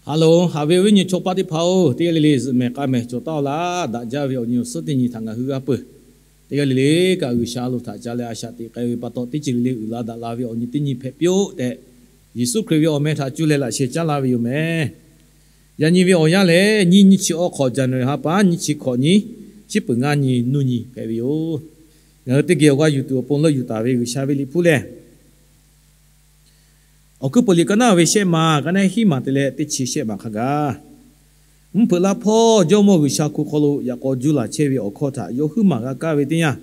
Aˬ loˍ, haꞈ ve awˬ viˉ nyi chaw paˇ teˇ hpaˍ-oˬ, teˇ g'aˇ le le zuhꞈ mehˍ k'a mehˍ cawˬ taˉ-oˬ laˇ. Daꞈ jaˇ ve awˬ nyi awˬ suhˉ teˇ nyi htaꞈ ngaˬ hui g'a peuˬ. Teˇ g'aˇ le le kaꞈ G'uiˬsha lo htaꞈ ca leh a shaꞈ teꞈ k'ai ve pa taw, teˇ ceuˬ le le uiˍ la daꞈ la ve awˬ nyi teˇ nyi hpehꞈ piˇ-oˆ tehꞈ, Yeˍsuˆ Hkriꞈ ve awˬ meh htaꞈ cuˇ leh laꞈ sheh caˉ laˇ ve yoˬ meh. Yaꞈ nyi ve awˬ yanˇ lehˬ, nyiˇ nyiˇ chi awˬ hk'awꞈ, January ha pa nyiˇ chi hkawꞈ nyi, chi peuˬ ngaˇ nyi nuˇ nyi hpehꞈ ve yoˬ. Ngaˬ hui teˇ geh awˬ g'aˇ yuˬ tuˬ awˬ pon leuˆ yuˬ taˍ ve G'uiˬsha ve liꞈ hpu lehˬ, Awˬ hkuiˉ peuˬ liꞈ ka naˉ ve shehˆ ma ka naˉ hiˉ ma te leh teˇ chi shehˆ ma hk'a gaˬ, mvuhˇ hpeuꞈ laˇ hpawˇ Jawˇmawˇ G'uiˬsha hko hk'aw lo yaꞈ k'aw juˇ laˬ chehˇ ve awˬ hkawˇ htaꞈ yawˇ huiˉ maˬ g'a kaˇ ve teˇ yanˇ,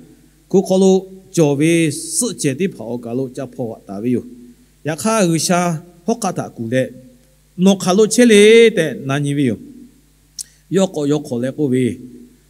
hko hk'aw lo cawˬ ve suhˆ cehˬ teˇ hpaˍ awˬ kaˬ lo ca hpaw haꞈ taˍ ve yoˬ. Yaꞈ hk'aˇ, G'uiˬsha hawˉ hk'aˆ htaꞈ kuˬ leh, Nawˬ hk'aˬ lo chehˇ le tehꞈ na nyi ve yoˬ. Yawˇ k'awꞈ yaw hk'awꞈ leh k'oˆ ve,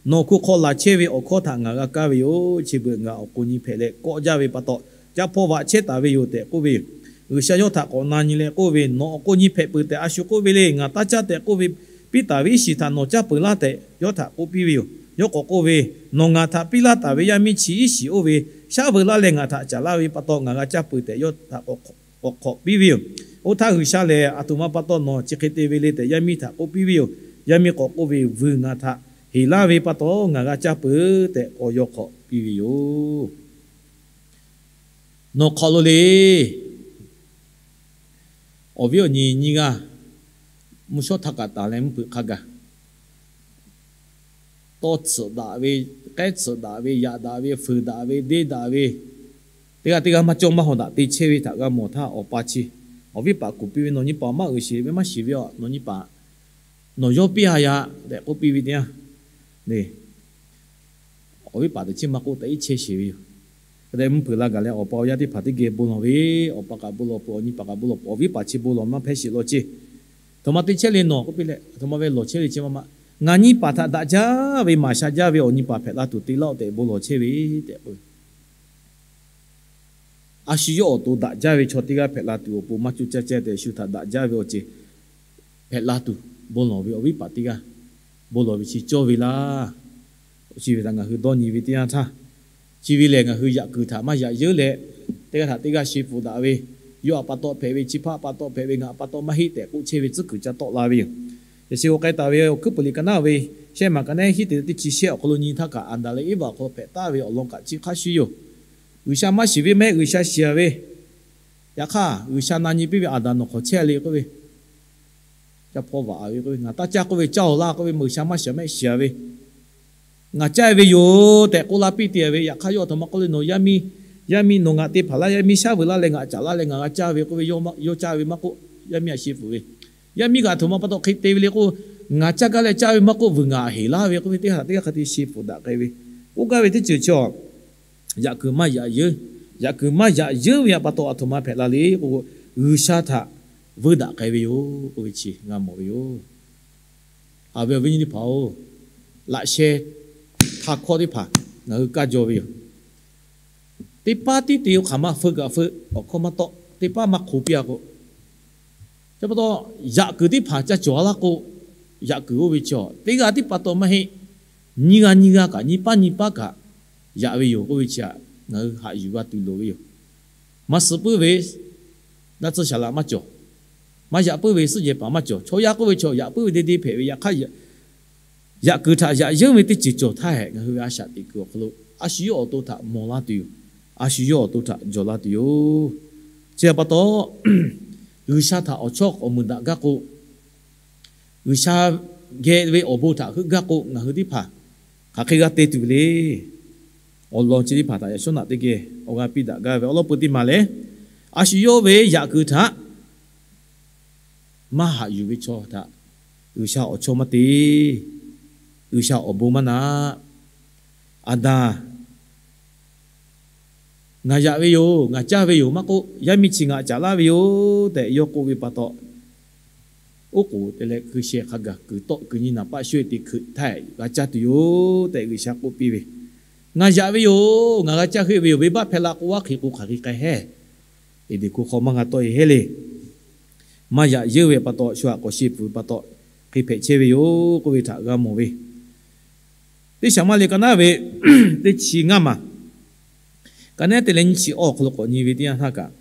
Nawˬ hko hk'aw laˬ chehˇ ve awˬ hkawˇ htaꞈ ngaˬ g'a kaˇ ve yoˬ. Chi beuꞈ ngaˬ awˬ k'o nyi hpehꞈ leh kawˆ jaˇ ve pa taw, ca hpaw vaꞈ chehˇ taˍ ve yoˬ tehꞈ k'oˆ ve yoˬ. G'uiˬsha yawˇ htaꞈ k'awꞈ na nyi leh k'oˆ ve, Nawˬ awˬ k'o nyi hpehꞈ peuˬ tehꞈ a shu k'oˆ ve le. Ngaˬ taˇ caˇ tehꞈ k'oˆ ve, piˇ taˍ ve iˉ shiˍ htaꞈ nawˬ caˇ peuˬ laˇ tehꞈ yawˇ htaꞈ k'oˆ piˇ ve yoˬ. Yawˇ k'awꞈ k'oˆ ve, Nawˬ ngaˬ htaꞈ piˇ laˇ taˍ ve yaˇ miˇ chi iˉ shiˍ oˇ ve shaˉ veu laˇ leh ngaˬ htaꞈ caˍ laˇ ve pa taw, ngaˬ g'a caˇ peuˬ tehꞈ yawˇ htaꞈ k'awꞈ hk'awꞈ piˇ ve yoˬ. Oˇ htaˇ G'uiˬsha lehˬ, Aˬ htoꞈ ma pa taw nawˬ chi hk'e te ve le tehꞈ yaˇ miˇ htaꞈ k'oˆ piˇ ve yoˬ. Yaˇ miˇ k'awꞈ k'oˆ ve, Vuiˬ ngaˬ htaꞈ heˍ laˇ ve pa taw ngaˬ g'a caˇ peuˬ tehꞈ k'awꞈ yaw hk'awꞈ piˇ ve yoˬ. Nawˬ hk'aˬ lo le. Awˬ viˉ awˬ nyi nyiˇ g'aˇ mvuhˇ shawˉ htaˇ kaꞈ taˍ leh mvuhˇ hpeuꞈ hk'a gaˬ, tawˇ tsuhꞈ daꞈ ve, k'ehˉ tsuhꞈ daꞈ ve, yaꞈ daꞈ ve, fuiˍ daꞈ ve, deˇ daꞈ ve, teˇ g'aˇ teˇ g'aˇ maˇ cawˇ maˇ hawˍ daꞈ te chehˇ ve htaꞈ g'a mawˬ htaˇ, awˬ pa chi awˬ viˉ paˍ kuˬ piˇ ve, Nawˬ nyi paˍ maˇ uiˍ sheˍ ve maˇ shiˍ ve a, nawˬ nyi paˍ nawˬ yawˇ piˇ a yaꞈ tehꞈ k'oˆ piˇ ve teˇ yanˇ, awˬ viˉ paˍ teꞈ chiˉ maˇ k'oˆ tehꞈ iˉ chehˇ sheˍ ve yoˬ. Hk'e te mvuhˇ hpeuꞈ la gaˬ leh awˬ pa awˬ yaˇ teˇ hpaˍ teˇ geh bon lawˬ ve, awˬ pa kaꞈ bon lawˬ peuˬ, awˬ nyi paˍ kaꞈ bon lawˬ peuˬ, awˬ viˉ paˍ chi bon lawˬ maˇ hpehˇ sheˍ law ceˇ. Htoꞈ ma te chehˇ le nawˬ k'oˆ piˇ leh, aˬ htoꞈ ma ve lawˬ chehˇ ve chi ma ma, Ngaˬ nyi paˍ htaꞈ daꞈ jaˇ ve maˍ sha jaˇ ve awˬ nyi paˍ hpehꞈ la tuˬ te laˇ-oˆ tehꞈ bon lawˬ chehˇ ve tehꞈ k'o, a shu yawˇ awˬ to daꞈ jaˇ ve chaw teˇ g'aˇ hpehꞈ la tuˬ awˬ pon maˇ coˇ caˇ caˇ tehꞈ, shu htaꞈ daꞈ jaˇ ve awˬ ceuˬ hpehꞈ la tuˬ bon lawˬ ve awˬ viˉ paˍ teˇ g'aˇ bon lawˬ ve chi cawˇ ve laˇ. Chi ve htaꞈ ngaˬ hui dawˇ nyi ve teˇ yanˇ htaˇ, chi ve lehˬ ngaˬ hui yaꞈ kuiˬ htaꞈ maˇ yaꞈ yeuˉ leh, teˇ g'aˇ htaꞈ teˇ g'aˇ she pfuhˍ daꞈ ve, yawˇ htaꞈ pa taw hpehꞈ ve, chi hpaˇ pa taw hpehꞈ ve, ngaˬ pa taw maˇ heˆ tehꞈ k'oˆ chehˇ ve tcuhˉ kuiˬ ca tawˆ la ve yoˬ. Yaꞈ shi g'a k'ai taˍ ve awˬ hkuiˉ peuˬ liꞈ ka naˉ ve shehˆ ma ka naˉ hiˉ te teˇ chi shehˆ awˬ hk'aw lo nyi htaˇ kaꞈ, Aˍdanˍ leh Eˇvaꞈ awˬ hk'aw lo hpehꞈ taˍ ve awˬ lawn kaꞈ chi hk'a shuˍ yoˬ. G'uiˬsha maˇ shiˍ ve maˇ heˆ, G'uiˬsha shiˍ ve. Yaꞈ hk'aˇ G'uiˬsha na nyi piˇ ve, Aˍdanˍ nawˬ hk'awꞈ chehˇ le k'oˆ ve, ca hpaw vaꞈ ve k'oˆ ve, Ngaˬ taˇ caˇ k'oˆ ve caˇ-oˬ laˇ k'oˆ ve, G'uiˬsha maˇ shiˍ maˇ heˆ shiˍ ve, Ngaˬ caˇ ve yoˬ tehꞈ k'oˆ laˇ piˇ te ve. Yaꞈ hk'aˇ yawˇ aˬ htoꞈ ma k'oˆ le, Nawˬ yaˇ miˇ, yaˇ miˇ nawˬ ngaˬ te hpaˍ laˇ, yaˇ miˇ shaˉ veu laˇ leh ngaˬ caˍ laˇ leh ngaˬ g'a caˇ ve k'oˆ ve, yawˇ caˇ ve maˇ k'oˆ, yaˇ miˇ a shi pfuhˍ ve, yaˇ miˇ kaꞈ aˬ htoꞈ ma pa taw hk'e te ve le k'o, Ngaˬ caˇ gaˇ leh caˇ ve maˇ k'oˆ, vuiˬ ngaˬ a heˍ laˇ ve k'oˆ ve, teˇ hk'aˇ teˇ g'aˇ hk'a te she pfuhˍ daꞈ k'ai ve, k'oˆ gaˇ ve teˇ ceuˬ chi a yaꞈ kuiˬ maˇ yaꞈ yeuˉ, yaꞈ kuiˬ maˇ yaꞈ yeuˉ ve pa taw aˬ htoꞈ ma hpehꞈ la le k'o, G'uiˬsha htaꞈ vuiˇ daꞈ k'ai ve yoˬ k'oˆ ve chi g'a mawˬ ve yoˬ. Aˬ ve awˬ viˉ nyi teˇ hpaˍ-oˬ, laꞈ sheh htaˇ hkawˇ teˇ hpaˍ ngaˬ hui kaˇ jaw ve yoˬ. Teˇ paˉ tiˉ te-o hk'aˬ ma feu kaꞈ feu, awˬ hkawˇ maˇ tawˆ, teˇ paˉ maˇ hk'oꞈ piˇ-a k'o, chi pa taw yaꞈ kuiˬ teˇ hpaˍ ca cawˬ laˇ k'o, yaꞈ kuiˬ oˇ ve chi a teˇ g'aˇ tiˉ pa taw maˇ heˆ. Nyiˇ g'aˇ nyiˇ g'aˇ kaꞈ, nyiˇ paˉ nyiˇ paˉ kaꞈ yaꞈ ve yoˬ k'oˆ ve chi htaꞈ ngaˬ hui haꞈ yuˬ g'a tuˬ loˍ ve yoˬ. Maˇ suh puiˉ ve daˇ tcuhˇ shaˍ laꞈ maˇ cawˬ. Maˇ yaꞈ puiˉ ve suhˆ jehˬ paˍ maˇ cawˬ. Chaw yaˇ k'oˆ ve chaw yaꞈ puiˉ ve deˇ deˇ hpehꞈ ve, yaꞈ hk'aˇ yaꞈ kuiˬ htaꞈ yaꞈ yeuˉ ve teˇ ceuˬ cawˬ htaˇ hehꞈ, ngaˬ hui ve a shaꞈ teꞈ kuiˬ awˬ hk'aw lo a shu yawˇ awˬ to htaꞈ mawˬ laˇ tuˬ yoˬ. A shu yawˇ awˬ to htaꞈ jawˬ laˇ tuˬ yoˬ. Chi pa taw, G'uiˬsha htaꞈ awˬ chawˇ k'awꞈ muiˬ daꞈ gaˇ k'o, G'uiˬsha geh ve awˬ bon htaꞈ heuˆ gaˇ k'o, ngaˬ hui teˇ hpaˍ hk'aˬ hk'e g'a te tuˬ ve le. Awˬ lawn chi teˇ hpaˍ htaꞈ yaꞈ shawˉ naꞈ teˇ geh awˬ g'a piˇ daꞈ gaˇ ve awˬ lawn peu teˇ maˬ lehˬ, a shu yawˇ ve yaꞈ kuiˬ htaꞈ maˇ haꞈ yuˬ ve chaw htaꞈ G'uiˬsha awˬ chawˇ maˇ te. G'uiˬsha awˬ bon maˇ na. Aˍdanˍ, ngaˬ yaꞈ ve yoˬ, ngaˬ caˇ ve yoˬ maˇ k'oˆ, yaˇ miˇ chi ngaˬ caˍ laˇ ve yoˬ tehꞈ yawˇ k'oˆ ve pa taw, oˉ k'oˍ te leh hkui sheh hk'a gaˬ kuiˬ tawˆ kuiˬ nyi naˍ paˆ sho-e te hkui htaˇ g'a caˇ tuˬ yoˬ tehꞈ G'uiˬsha k'oˆ piˇ ve, Ngaˬ yaꞈ ve yoˬ, ngaˬ g'a caˇ heuˆ ve yoˬ, venˇbaˆ hpehꞈ la k'o, aˉ hk'e k'o hk'aˬ hk'e k'ai hehˉ. Eˍdeˍ hko hk'aw maˇ g'a tawˆ-e hehˉ le. Maˇ yaꞈ yeuˉ ve pa taw, shu aꞈ k'awꞈ she pfuhˍ ve pa taw, hk'e hpehꞈ chehˇ ve yoˬ k'oˆ ve htaꞈ g'a mawˬ ve, Teˇ Saˍmo liꞈ ka naˉ ve teˇ chi ngaˇ maˬ, ka naˉ te leh nyiˇ chi awˬ hk'aw lo k'awꞈ nyi ve teˇ yanˇ htaˇ kaꞈ,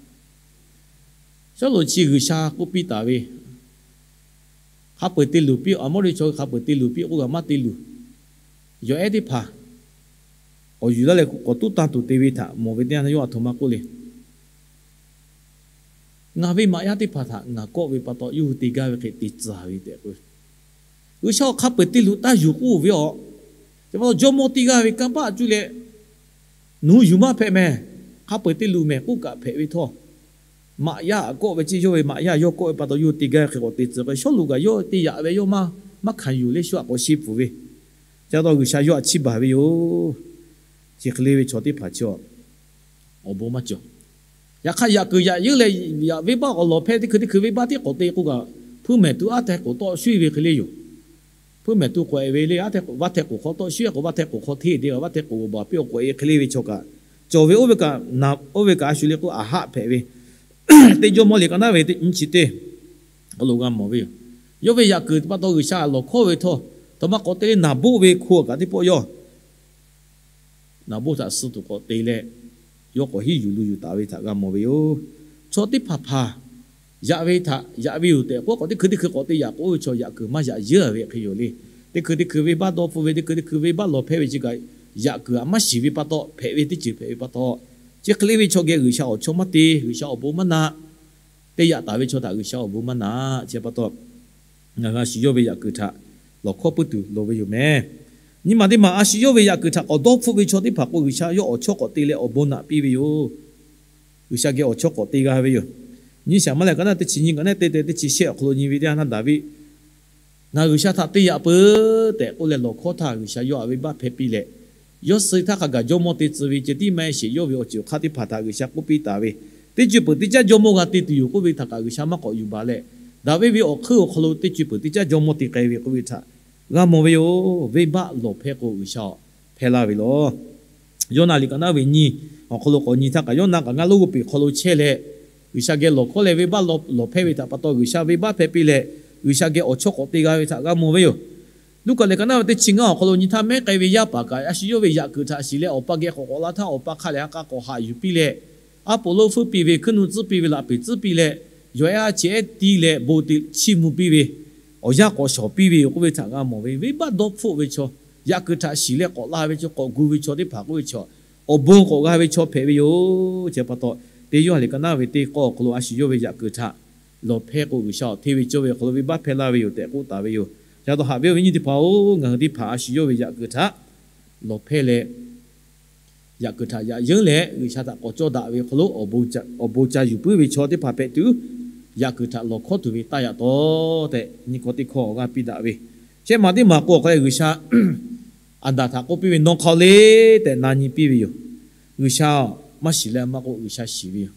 Sawˉluꞈ chi G'uiˬsha k'oˆ piˇ taˍ ve, Hk'a peu-eˬ te luˬ piˇ, Aˍmoˉraꞈ chaw hk'a peu-eˬ te luˬ piˇ k'oˆ kaꞈ maˇ te luˬ. Yawˬ ehˉ teˇ hpaˍ k'awꞈ yuˬ laˇ leh k'awꞈ tuˉ tanˇ tuˬ te ve htaꞈ mawˬ ve teˇ yanˇ yawˇ a htoꞈ ma k'oˆ le. Ngaˬ ve maꞈ yaˇ teˇ hpaˍ htaꞈ ngaˬ kawˆ ve pa taw, yawˇ hui te gaˇ ve hk'e te tcuh ve tehꞈ k'o, G'uiˬsha awˬ hk'a peu-eˬ te luˬ taˇ yuˬ k'oˆ ve a. Chi pa taw jawˇmawˇ teˇ g'aˇ ve kanˇ paˆ cuˇ leh, nawˬ hui yuˬ maˇ hpehꞈ mehˍ, hk'a peu-eˬ te luˬ mehˍ k'oˆ kaꞈ hpehꞈ ve htawˇ, maꞈ yaˇ kawˆ ve chi yawˇ ve maꞈ yaˇ yawˇ kawˆ ve pa taw, yawˇ hui te gaˇ ve hk'e k'awꞈ te tcuh k'o, Sawˉluꞈ kaꞈ yawˇ te yaꞈ ve yawˇ maˇ maˇ hkanˍ yuˬ le, shu aꞈ k'awꞈ shi pfuhˍ ve. Chi pa taw G'uiˬsha yawˇ aꞈ chiˇ baˬ ve yoˬ. Chi hk'e le ve chaw teˇ hpaˍ chi awˬ bon maˇ cawˬ. Yaꞈ hk'aˇ, yaꞈ kuiˬ yaꞈ yeunˇ leh, yaꞈ venˇbaˆ k'awꞈ lawˬ hpehˇ teˇ hkui teˇ hkui venˇbaˆ tiˉ k'awꞈ te k'o kaꞈ, hpuiˇ mehˍ tuˬ aˉ hteh k'oˍ tawˆ shuˉ ve hk'e le yoˬ. Hpuiˇ mehˍ tuˬ k'awꞈ e ve le, aˉ hteh vaˇ hteh k'oˍ hk'aw tawˆ shuˉ k'o, vaˇ hteh k'oˍ hk'aw hteˇ te, vaˇ hteh k'oˍ baˬ piˇ awˬ k'awꞈ e hk'e le ve chaw kaꞈ cawˬ ve. Oˇ ve kaꞈ, oˇ ve kaꞈ a shu le k'o, aˬ haˆ hpehꞈ ve teˇ jawˇmawˇ liꞈ ka naˉ ve teˇ nyiˇ chi teˇ hk'aw lo g'a mawˬ ve yoˬ. Yawˇ ve yaꞈ kuiˬ pa taw G'uiˬsha lawˬ hkawˇ ve htawˇ, htoꞈ ma k'awꞈ te le, naˍ boˆ ve hko kaꞈ teˇ pawˆ yawˇ naˍ boˆ htaꞈ suh tuˬ k'awꞈ te leh, yawˇ k'awꞈ hiˉ yuˬ lu yuˬ taˍ ve htaꞈ g'a mawˬ ve yoˬ. Chaw teˇ hpaˍ hpaˍ yaꞈ ve htaꞈ yaꞈ ve yoˬ tehꞈ k'oˆ k'awꞈ teˇ hkui teˇ hkui k'awꞈ te yaꞈ k'o, chaw yaꞈ kuiˬ maˇ yaꞈ yeunˇ ve hk'e yoˬ le. Teˇ hkui teˇ hkui venˇbaˆ dawˇ hpfuhˆ ve, teˇ hkui teˇ hkui venˇbaˆ lawˬ hpehˇ ve chi kaꞈ, yaꞈ kuiˬ aꞈ maˇ shiˍ ve pa taw hpehꞈ ve teˇ ceuˬ hpehꞈ ve pa taw, chi hk'e le ve chaw geh G'uiˬsha awˬ chawˇ maˇ te, G'uiˬsha awˬ bon maˇ na. Te yaꞈ taˍ ve chaw htaꞈ G'uiˬsha awˬ bon maˇ na. Chi pa taw, ngaˬ hui a shu yawˇ ve yaꞈ kuiˬ htaꞈ lawˬ hkawˇ puiˉ tuˬ loˍ ve yoˬ mehˍ. Nyi maˬ teˇ maˬ a shu yawˇ ve yaꞈ kuiˬ htaꞈ k'awꞈ dawˇ hpfuhˆ ve chaw teˇ hpaˍ k'o, G'uiˬsha yawˇ awˬ chawˇ k'awꞈ te leh awˬ bon naꞈ piˇ ve yoˬ. G'uiˬsha geh awˬ chawˇ k'awꞈ te g'a ve yoˬ. Nyi shaˍ maˇ leh ka naˉ teˇ chi nyi ka naˉ te te teˇ chi shehˆ awˬ hk'aw lo nyi ve teˇ yanˇ htaˇ Daˍviˆ, ngaˬ G'uiˬsha htaꞈ te yaꞈ peuˬ tehꞈ k'oˆ leh lawˬ hkawˇ htaˇ, G'uiˬsha yawˇ aꞈ venˇbaˆ hpehˇ piˇ leh, yawˇ suh htaˇ hk'a gaˬ jawˇmawˇ te tcuh ve ceh tiˉ maˇ heˆ sheˍ, yawˇ ve awˬ ceuˬ awˬ hk'aˇ teˇ hpaˍ htaꞈ G'uiˬsha k'oˆ piˇ taˍ ve, teˇ co peuˬ teˇ caˉ jawˇmawˇ g'a te tuˬ yoˬ k'oˆ ve htaꞈ kaꞈ G'uiˬsha maˇ k'awꞈ yuˬ baˬ leh, Daˍviˆ ve awˬ hk'eun awˬ hk'aw lo teˇ co peuˬ teˇ caˉ jawˇmawˇ te k'ai ve k'oˆ ve htaꞈ g'a mawˬ ve yoˬ. Venˇbaˆ lawˬ hpehˇ k'o G'uiˬsha hpehˇ laˇ ve lawˬ. Yawˇnaˆ liꞈ ka naˉ ve nyi awˬ hk'aw lo k'awꞈ nyi htaˇ kaꞈ, Yawˇnaˆ kaꞈ ngaˇ lonˉ g'oˇ peˬ hk'aw lo chehˇ leh, G'uiˬsha geh lawˬ hkawˇ leh venˇbaˆ lawˬ hpehˇ ve htaꞈ pa taw G'uiˬsha venˇbaˆ hpehˇ piˇ leh, G'uiˬsha geh awˬ chawˇ k'awꞈ te g'a ve htaꞈ g'a mawˬ ve yoˬ. Luˉkaꞈ leh ka naˉ ve teˇ chi ngaˇ awˬ hk'aw lo nyi htaˇ, mehˉ k'ai ve yaˇ paˍ kaꞈ a shu yawˇ ve yaꞈ kuiˬ htaꞈ shiˍ leh, awˬ pa geh k'awꞈ k'awꞈ la htaˇ, awˬ pa hk'a lehˬ ha k'a k'awꞈ haꞈ yuˬ piˇ leh, aˉ poꞈ lonˉ fuiˉ piˇ ve, hkuiˉ nu tcuhˉ piˇ ve, laꞈ peˍ tcuhˉ piˇ leh, yawˬ ehˉ a chi ehˉ tiˇ leh bon te chiˇ mvuh piˇ ve, awˬ yanˇ k'awꞈ shawˍ piˇ ve yoˬ k'oˆ ve htaꞈ g'a mawˬ ve. Venˇbaˆ dawˇ hpfuhˆ ve chaw, yaꞈ kuiˬ htaꞈ shiˍ leh k'awꞈ la ve chaw, k'awꞈ gu ve chaw teˇ hpaˍ k'oˆ ve chaw, awˬ bon k'awꞈ g'a ve chaw hpehꞈ ve yoˬ. Chi pa taw, teˇ Yoˇhanˬ liꞈ ka naˉ ve teˇ k'awˇ awˬ hk'aw lo a shu yawˇ ve yaꞈ kuiˬ htaꞈ lawˬ hpehˇ k'o, G'uiˬsha awˬ hteˇ ve cawˇ ve awˬ hk'aw lo venˇbaˆ hpehˇ laˇ ve yoˬ tehꞈ k'oˆ taˍ ve yoˬ. Chi pa taw haꞈ ve awˬ viˉ nyi teˇ hpaˍ-oˬ, ngaˬ hui teˇ hpaˍ a shu yawˇ ve yaꞈ kuiˬ htaꞈ lawˬ hpehˇ leh, yaꞈ kuiˬ htaꞈ yaꞈ yeunˇ leh G'uiˬsha htaꞈ k'awꞈ cawˇ daꞈ ve hk'aw lo awˬ bon ca yuˬ puiˉ ve chaw teˇ hpaˍ hpehꞈ tuˬ, yaꞈ kuiˬ htaꞈ lawˬ hkawˇ tuˬ ve taˇ yaꞈ taw tehꞈ nyi hkawˇ teˇ hkawˇ awˬ g'aˇ piˇ daꞈ ve. Shehˆ maˬ teˇ maˬ k'o awˬ hk'a leh G'uiˬsha Aˍdanˍ htaꞈ k'oˆ piˇ ve, Nawˬ hk'aˬ le tehꞈ na nyi piˇ ve yoˬ. G'uiˬsha maˇ shiˍ leh maˇ k'oˆ, G'uiˬsha shiˍ ve yoˬ.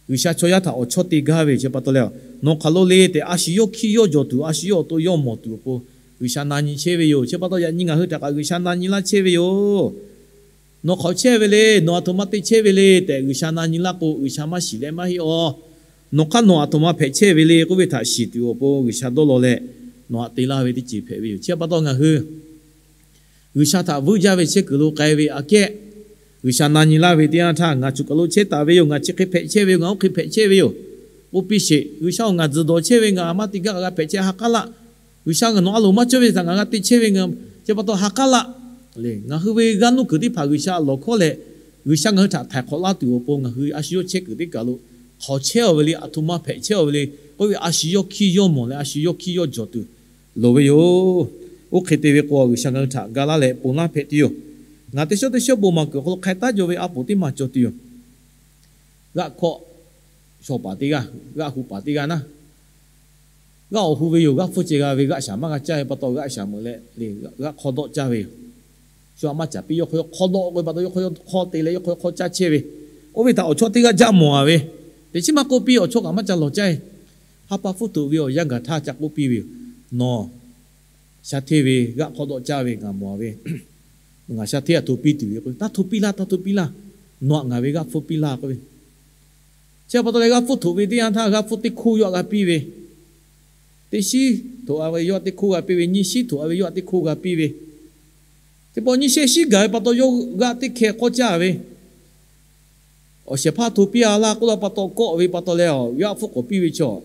G'uiˬsha chaw yaˇ htaꞈ awˬ chawˇ te gaˇ ve yoˬ. Chi pa taw leh, nawˬ hk'aˬ lo le tehꞈ a shu yawˇ hkiˇ yawˇ jawˬ tuˬ, a shu yawˇ awˬ to yawˇ mawˬ tuˬ awˬ pon G'uiˬsha na nyi chehˇ ve yoˬ. Chi pa taw yaꞈ nyi ngaˬ hui htaꞈ kaꞈ G'uiˬsha na nyi laˇ chehˇ ve yoˬ. Nawˬ hk'aˬ chehˇ ve le, nawˬ aˬ htoꞈ ma te chehˇ ve le tehꞈ G'uiˬsha na nyi laˇ k'o, G'uiˬsha maˇ shiˍ leh maˇ heˆ aw. Nawˬ hk'aˇ nawˬ aˬ htoꞈ ma hpehꞈ chehˇ ve le k'oˆ ve htaꞈ shiˍ tuˬ awˬ pon G'uiˬsha dawˇ law leh, nawˬ htaꞈ te laˇ ve teˇ ceuˬ hpehꞈ ve yoˬ. Chi pa taw ngaˬ hui G'uiˬsha htaꞈ vuiˇ jaˇ ve chehˇ kuiˬ lo k'ai ve aꞈ kehˉ, G'uiˬsha na nyi laˇ ve teˇ yanˇ htaˇ, ngaˬ choˬ kaˬ lo chehˇ taˍ ve yoˬ, ngaˬ chi hk'e hpehꞈ chehˇ ve yoˬ, ngaˬ oˇ hk'e hpehꞈ chehˇ ve yoˬ, k'oˆ piˇ sheˍ. G'uiˬsha-oˬ, ngaˬ tzuhˬ dawˬ chehˇ ve, ngaˬ maˇ te gaˇ g'a hpehꞈ chehˇ, ha k'aˉ laˇ. G'uiˬsha, ngaˬ nawˬ a loˍ maˇ cawˇ ve htaꞈ ngaˬ g'a te chehˇ ve, ngaˬ chi pa taw ha k'aˉ laˇ. Ngaˬ hui ve g'aˇ nuˇ kuiˬ teˇ hpaˍ G'uiˬsha lawˬ hkawˇ leh, G'uiˬsha ngaˬ hui htaꞈ htaiˍ hk'awꞈ laˇ tuˬ awˬ pon ngaˬ hui a shu yawˇ chehˇ kuiˬ teˇ kaˬ lo hk'aˬ chehˇ-aˬ ve le, aˬ htoꞈ ma hpehꞈ chehˇ-aˬ ve le k'oˆ ve, a shu yawˇ hkiˇ yawˇ mawˬ leh a shu yawˇ hkiˇ yawˇ jawˬ tuˬ loˍ ve yoˬ. Oˇ hk'e te ve k'o, G'uiˬsha ngaˬ hui htaꞈ ga laˇ leh ponˬ laˇ hpehꞈ tuˬ yoˬ. Ngaˬ teˇ shawˉ teˇ shawˉ bon maˬ kuiˬ awˬ hk'aw lo hk'ai taˉ jaw ve a poˍ teˇ maˬ cawˬ tuˬ yoˬ. G'aˆ hkawˆ shaw paˍ teˇ g'aˇ, g'aˆ hu paˍ teˇ g'aˇ naˉ, g'aˆ awˬ hu ve yoˬ. G'aˆ hpfuhˇ ceh g'a ve, g'aˆ shaˍ maˇ g'a caˇ ve pa taw, g'aˆ shaˍ meuꞈ leh le, g'aˆ hk'aw dawˆ caˇ ve yoˬ. Shu aꞈ maˇ caˍ piˇ, yawˇ hk'aw yawˇ hk'aw dawˆ k'oˆ ve pa taw, yawˇ hk'aw yawˇ hk'aw te leh yawˇ hk'aw yawˇ hk'aw caˇ chehˇ ve. Oˇ ve htaꞈ awˬ chawˇ teˇ g'aˇ jaˇ mawˬ-a ve. Teꞈ chiˉ maˇ k'oˆ piˇ, awˬ chawˇ kaꞈ maˇ ca lawˬ caˇ. Ha pa hpfuhˇ htoꞈ ve awˬ yanˇ gaˬ htaˇ ca k'oˆ piˇ ve yoˬ. Nawˬ sha hteˇ ve g'aˆ hk'aw dawˆ caˇ ve ngaˬ mawˬ-a ve, ngaˬ sha hteˇ aꞈ hto piˇ tuˬ ve k'o, taˇ hto piˇ laˇ, taˇ hto piˇ laˇ. Nawˬ aꞈ ngaˬ ve g'aˆ hpfuhˇ piˇ laˇ k'oˆ ve. Chi pa taw leh g'aˆ hpfuhˇ htoꞈ ve teˇ yanˇ htaˇ g'aˆ hpfuhˇ teˇ hkoˇ yawˇ aꞈ g'a piˇ ve, teˇ shiˉ htoꞈ-a ve yawˇ aꞈ teˇ hkoˇ g'a piˇ ve, nyiˇ shiˉ htoꞈ-a ve yawˇ aꞈ teˇ hkoˇ g'a piˇ ve. Teˇ pawˆ nyiˇ shehˆ shiˉ gaˬ ve pa taw yawˇ g'aˆ teˇ hkeh k'awˇ caˇ ve. Awˬ shehˍ hpaˇ hto piˇ-a laˇ k'oˆ laˇ pa taw kawˆ ve pa taw leh, g'aˆ hpfuhˇ k'awꞈ piˇ ve chaw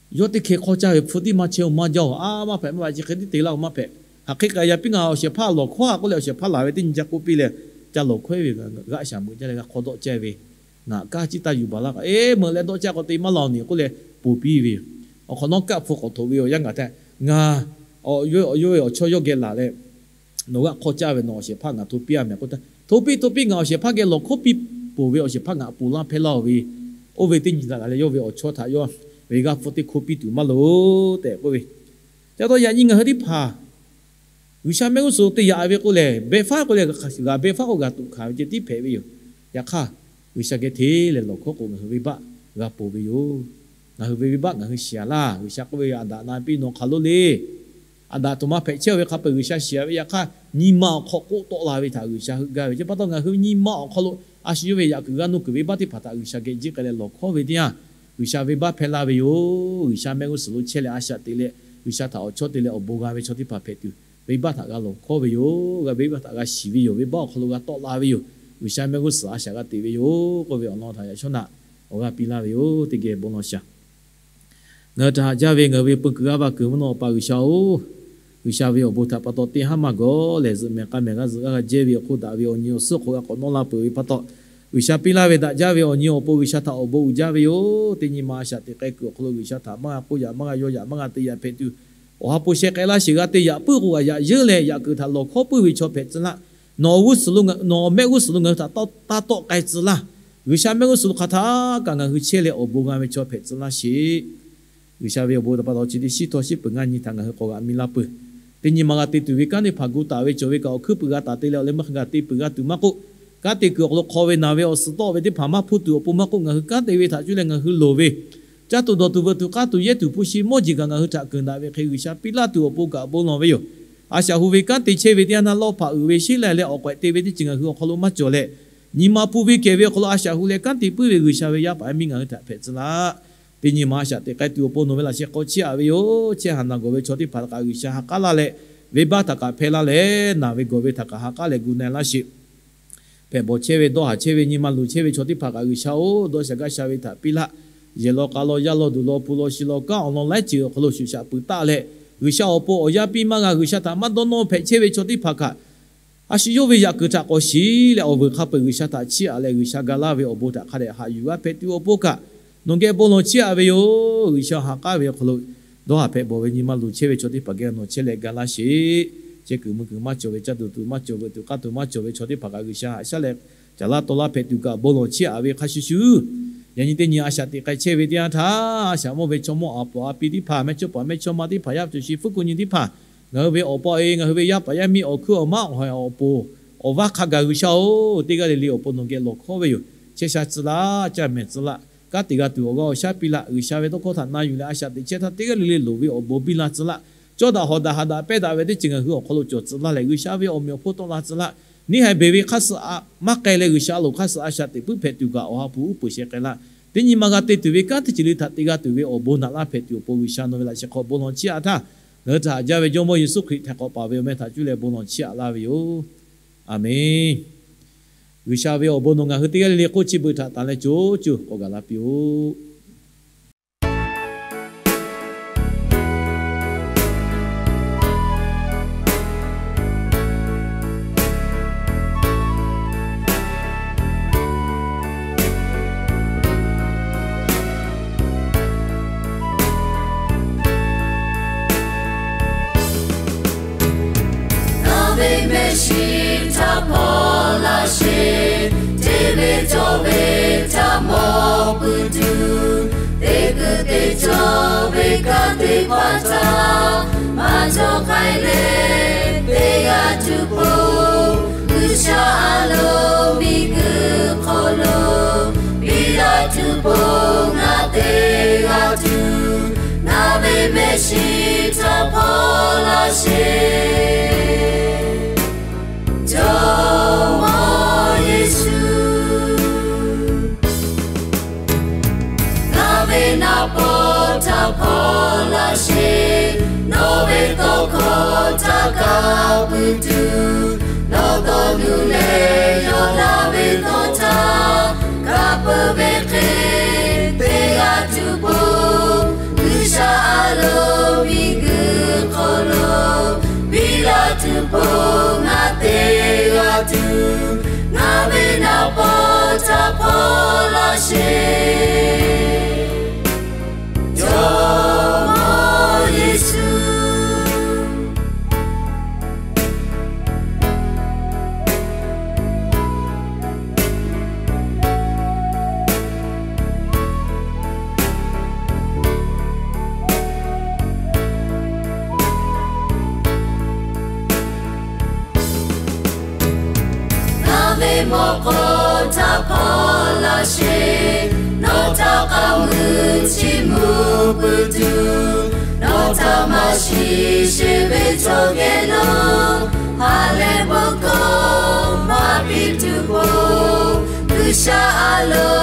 Yawˇ teˇ hkeh hk'awˇ caˇ ve hpu tiˉ maˇ chehˇ-oˬ, maˇ jaˇ-oˬ, a maˇ hpehꞈ maˇ va chi hk'e tiˉ te laˇ-oˬ, maˇ hpehꞈ. Hk'aˬ hk'e kaꞈ yaꞈ piˇ, ngaˬ awˬ shehˍ hpaˇ lawˬ hkawˉ-a k'oˆ leh awˬ shehˍ hpaˇ laˬ ve teˇ nyi ca k'oˆ piˇ leh, ca lawˬ hkawˉ ve, g'aˆ shaˍ meuꞈ jaˇ leh g'a hk'aw dawˆ caˇ ve, ngaˬ kaˇ ciˉ taˇ yuˬ baˬ laˇ kaꞈ, eˬ, meuꞈ leh dawˆ caˇ k'awꞈ te maˇ laˬ-oˬ nyi k'oˆ leh ponˬ piˇ ve yoˬ. Awˬ hk'awꞈ nawˉ kaˆ hpu k'awꞈ htoꞈ ve awˬ yanˇ gaˬ htaˇ, ngaˬ, yawˇ ve awˬ chawˇ yawˇ geh laˬ leh, nawˬ g'aˆ hk'awˇ caˇ ve nawˬ awˬ shehˍ hpaˇ ngaˬ hto piˇ-a mehˍ k'oˆ htaˇ, hto piˇ hto piˇ, ngaˬ awˬ shehˍ hpaˇ geh lawˬ hkawˉ piˇ ponˬ ve awˬ shehˍ hpaˇ ngaˬ ponˬ laˇ hpehˇ laˇ-oˬ ve, oˇ ve teˇ nyi daꞈ leh yawˇ ve awˬ chawˇ htaꞈ yawˇ ve g'aˇ hpfuhˇ teˇ hkoˇ piˇ tuˬ maˇ loˍ tehꞈ k'oˆ ve. Ca taw yaꞈ nyi ngaˬ hui teˇ hpaˍ G'uiˬsha mehˆ g'uˇ suhˍ lo te yaꞈ ve k'o lehˬ, beh faˉ k'o lehˬ, g'aꞈ beh faˉ k'o g'aꞈ tuꞈ hkanˍ ve ceh tiˉ hpehꞈ ve yoˬ. Yaꞈ hk'aˇ, G'uiˬsha geh hteˇ leh lawˬ hkawˉ k'o, ngaˬ hui venˇbaˆ g'a ponˬ ve yoˬ. Ngaˬ hui ve venˇbaˆ ngaˬ hui shiˍ-a laˇ. G'uiˬsha k'oˆ ve, Aˍdanˍ na piˇ nawˬ hk'aˬ lo le. Aˍdanˍ htoꞈ ma hpehꞈ chehˇ ve hk'a peu-eˬ G'uiˬsha shiˍ-a ve. Yaꞈ hk'aˇ, nyi ma awˬ hk'aw k'oˆ tawˆ la ve htaꞈ G'uiˬsha heuˆ gaˇ ve. Chi pa taw ngaˬ hui nyi ma awˬ hk'aw lo a shu yawˇ ve yaꞈ kuiˬ g'a nuˇ kuiˬ venˇbaˆ teˇ hpaˍ htaꞈ G'uiˬsha geh jiˆ k'ai leh lawˬ hkawˉ ve teˇ yanˇ, G'uiˬsha venˇbaˆ hpehˇ laˇ ve yoˬ. G'uiˬsha mehˆ g'uˇ suhˍ lo chehˇ leh a shaꞈ teꞈ leh, G'uiˬsha htaꞈ awˬ chawˇ te leh awˬ bon g'a ve chaw teˇ hpaˍ hpehꞈ tuˬ, venˇbaˆ htaꞈ g'a lawˬ hkawˉ ve yoˬ. G'a venˇbaˆ htaꞈ g'a shiˍ ve yoˬ. Venˇbaˆ awˬ hk'aw lo g'a tawˆ la ve yoˬ. G'uiˬsha mehˆ g'uˇ suhˍ a shaꞈ g'a teꞈ ve yoˬ k'oˆ ve awˬ lawn htaꞈ yaꞈ shawˉ naꞈ awˬ g'aˇ piˇ laˇ ve yoˬ. Teˇ geh bon lawˬ shaˍ. Ngaˬ hui htaꞈ haꞈ jaˇ ve ngaˬ hui ve peu kuiˬ g'aˇ va kuiˬ mvuhˇ naw Awˬ pa G'uiˬsha-oˬ, G'uiˬsha ve awˬ bon htaꞈ pa taw teˇ haˉ maˇ gawˬ lehˬ, zuhꞈ mehˍ k'a mehˍ g'aˇ zuhꞈ g'aˇ g'a jehˇ ve awˬ hk'oˆ daꞈ ve awˬ nyi awˬ suhˉ hk'aw g'a k'awꞈ nawˇ la peuˬ ve pa taw, G'uiˬsha piˇ laˇ ve daꞈ jaˇ ve awˬ nyi awˬ pon G'uiˬsha htaꞈ awˬ bon uiˍ jaˇ ve yoˬ. Teˇ nyi ma a shaꞈ teꞈ k'ai kuiˬ awˬ hk'aw lo G'uiˬsha htaꞈ maˇ g'a k'oˆ yaꞈ, maˇ g'a yaw yaꞈ, maˇ g'a te yaꞈ hpehꞈ tuˬ, Awˬ ha hpu sheh k'ai laˇ sheˍ. G'a te yaꞈ puiˉ k'o, g'a yaꞈ yeunˇ leh yaꞈ kuiˬ htaꞈ lawˬ hkawˉ puiˉ ve chaw hpehꞈ tcuh laˇ. Nawˬ awˬ g'uˇ suhˍ lo, nawˬ awˬ mehˆ g'uˇ suhˍ lo ngaˬ hui htaꞈ taˇ tawˆ k'ai tcuh laˇ. G'uiˬsha mehˆ g'uˇ suhˍ lo hk'aˬ htaˇ kaꞈ ngaˬ hui chehˇ leh awˬ bon g'a ve chaw hpehꞈ tcuh laˇ sheˍ. G'uiˬsha ve awˬ bon htaꞈ pa taw chi teˇ shiˉ htawˇ shiˉ peuˬ ngaˇ nyi htaꞈ ngaˬ hui k'awꞈ g'aꞈ mi laˇ peuˬ. Teˇ nyi ma g'a te tuˬ ve kanˉ teˇ hpaˍ gu taˍ ve cawˬ ve kaꞈ awˬ hkuiˉ puiˬ g'a taˍ te leh awˬ leh maˇ hk'a gaˬ te peuˬ g'a tuˬ maˇ k'oˆ, kanˉ te kuiˬ awˬ hk'aw lo hk'aw ve naˬ ve awˬ suhˍ tawˆ ve teˇ hpaˍ maˇ hpuˇ tuˬ awˬ pon maˇ k'oˆ, ngaˬ hui kanˉ te ve htaꞈ cuˇ leh ngaˬ hui loˍ ve, caˇ tuˬ dawˬ tuˬ veuꞈ tuˬ k'aˇ tuˬ yehˇ tuˬ hpu shi mawˇ jeˬ kaꞈ ngaˬ hui htaꞈ keunˍ daꞈ ve hk'e G'uiˬsha piˇ laˇ tuˬ awˬ pon kaꞈ bon lawˬ ve yoˬ. A shaꞈ hu ve kanˉ te chehˇ ve teˇ yanˇ htaˇ lawˇ hpaꞈ uiˍ ve sheˉ lai leh awˬ k'awehꞈ te ve teˇ ceuˬ ngaˬ hui awˬ hk'aw lo maˇ cawˬ leh, nyi ma pun ve kehˬ ve awˬ hk'aw lo a shaꞈ hu leh kanˉ te puiˉ ve G'uiˬsha ve yaˇ paˍ yaˇ miˇ ngaˬ hui htaꞈ hpehꞈ tcuh laˇ. Teˇ nyi ma a shaꞈ teꞈ k'ai tuˬ awˬ pon nawˬ ve laꞈ sheh hk'aw chiˇ aꞈ ve yoˬ. Chehˇ haˍ naˬ gawˬ ve chaw teˇ hpaˍ kaꞈ G'uiˬsha ha k'aˉ laˇ leh, venˇbaˆ htaꞈ kaꞈ hpehˇ laˇ leh, naˬ ve gawˬ ve htaꞈ kaꞈ ha k'aˉ leh gu na-e laˇ sheˍ. Hpehꞈ bawˬ chehˇ ve, dawˇ haˍ chehˇ ve, nyi ma luˬ chehˇ ve chaw teˇ hpaˍ kaꞈ G'uiˬsha-oˬ, dawˇ sha gaˇ sha ve htaꞈ piˇ laˇ. Yehˬ law k'a law, yaˇ law duˬ law, hpu law shi law, kanˉ awˬ lawn laiˉ ceuˬ awˬ hk'aw lo shuˍ shaꞈ peuˬ taˆ leh, G'uiˬsha awˬ pon awˬ yanˇ piˇ maˇ g'a, G'uiˬsha htaꞈ maˇ dawˇ nawˇ hpehꞈ chehˇ ve chaw teˇ hpaˍ kaꞈ, a shu yawˇ ve yaꞈ kuiˬ htaꞈ k'awꞈ shiˍ leh awˬ vuiˬ hk'a peu-eˬ G'uiˬsha htaꞈ chiˇ aꞈ leh G'uiˬsha ga laˇ ve awˬ bon htaꞈ hk'a dehꞈ haꞈ yuˬ g'a hpehꞈ tuˬ awˬ pon kaꞈ, nawˬ geh bon lawˬ chiˇ aꞈ ve yoˬ. G'uiˬsha ha k'aˉ ve awˬ hk'aw lo dawˇ haˍ hpehꞈ bawˬ ve nyi ma luˬ chehˇ ve chaw teˇ hpaˍ geh nawˬ chehˇ leh ga laˇ sheˍ. Chehˇ kuiˬ mui kuiˬ maˇ cawˬ ve, caˇ tuˬ tuˬ maˇ cawˬ, veuꞈ tuˬ k'aˇ tuˬ maˇ cawˬ ve chaw teˇ hpaˍ kaꞈ G'uiˬsha haꞈ shaˉ leh caˍ laˇ taw laˇ hpehꞈ tuˬ kaꞈ bon lawˬ chiˇ aꞈ ve hk'a shuˍ shuˍ, yaꞈ nyi teˇ nyi a shaꞈ teꞈ k'ai chehˇ ve teˇ yanˇ htaˇ, a shaꞈ mawˇ ve chaw mawˇ a paˍ a pi teˇ hpaˍ, mehˇ chawˇ paˍ mehˇ chawˇ ma teˇ hpaˍ, yaˇ paˍ co shi fuˉ ku nyi teˇ hpaˍ, ngaˬ hui ve awˬ pa e, ngaˬ hui ve yaˇ paˍ yaˇ miˇ awˬ hkuiˉ awˬ maˉ awˬ haiˬ awˬ pon awˬ vaˇ hk'a gaˬ G'uiˬsha-oˬ, teˇ g'aˇ le le awˬ pon nawˬ geh lawˬ hkawˉ ve yoˬ. Chehˇ sha tcuh laˇ, caˇ mehˍ tcuh laˇ, kanˉ te g'a tuˬ awˬ g'aˇ awˬ shaˉ piˇ laˇ. G'uiˬsha ve tawˇ hkawˇ htaꞈ na yuˬ leh a shaꞈ teꞈ chehˇ htaˇ teˇ g'aˇ le le loˍ ve awˬ bon biˇ la tcuh laˇ. Cawˇ daꞈ hawˍ daꞈ haꞈ daꞈ pehˇ daꞈ ve teˇ ceuˬ ngaˬ hui awˬ hk'aw lo cawˬ tcuh laˇ leh G'uiˬsha ve awˬ meꞈ awˬ hponˇ tawˆ la tcuh laˇ. Neˇ haiˬ beˬ ve hk'aˇ suh aꞈ maˇ k'ai leh G'uiˬsha loˍ hk'aˇ suh a shaꞈ teꞈ puiˉ hpehꞈ tuˬ kaꞈ Awˬ ha hpu uˉ peunˍ sheh k'ai laˇ. Teˇ nyi ma g'a te tuˬ ve kanˉ teˇ ceuˬ le htaꞈ te g'a tuˬ ve awˬ bon naꞈ laˇ hpehꞈ tuˬ awˬ pon G'uiˬsha nawˬ ve laꞈ sheh hk'aw bon lawˬ chiˇ aꞈ htaˇ, ngaˬ hui htaꞈ haꞈ jaˇ ve Jawˇmawˇ Yeˍsuˆ Hkriꞈ htaiˍ hk'awꞈ paˍ ve awˬ meh htaꞈ cuˇ leh bon lawˬ chiˇ aꞈ laˇ ve yoˬ. Aˍmenˍ. G'uiˬsha ve awˬ bon nawˬ ngaˬ hui teˇ g'aˇ le le k'oˆ chi beuꞈ htaꞈ tanˬ leh co co k'awꞈ gaˬ la piˇ-oˆ. Ngaˬ ve mehˆ shiˍ htaꞈ hpaw laˇ sheˍ, hteˇ ve cawˇ ve htaꞈ mawˬ puiˉ tuˬ, teˇ kuiˬ teˇ cawˇ ve kanˉ teˇ hpaˍ htaꞈ maˇ cawˬ k'ai leh te g'a tuˬ po, G'uiˬsha a loˍ miˬguiˬ hk'oˆ lo biˇ la tuˬ po ngaˬ te g'a tuˬ, ngaˬ ve mehˆ shiˍ htaꞈ hpaw laˇ sheˍ. Jawˇmawˇ Yeˍsuˆ, ngaˬ ve naˍ paw htaꞈ hpaw laˇ sheˍ. Nawˬ ve tawˇ hkawˇ htaꞈ kaˇ puiˉ tuˬ, nawˬ dawˇ nuˇ leh yawˇ laˇ ve tawˇ htaꞈ kaˇ peuˬ ve hk'e te g'a tuˬ po, G'uiˬsha Oˇ ngaˬ te g'a tuˬ, ngaˬ ve naˍ paw htaꞈ hpaw laˇ sheˍ. Jawˇmawˇ Yeˍsuˆ. Ngaˬ ve mawꞈ k'aw htaꞈ hpaw laˇ sheˍ. Nawˬ htaꞈ k'aoˍ mui chi mvuh peuˬ tuˬ, nawˬ htaꞈ maˇ shiˍ sheˍ ve chaw geh lo ha lehˬ bon hkawˇ maˇ piˇ tuˬ k'o, G'uiˬsha a lo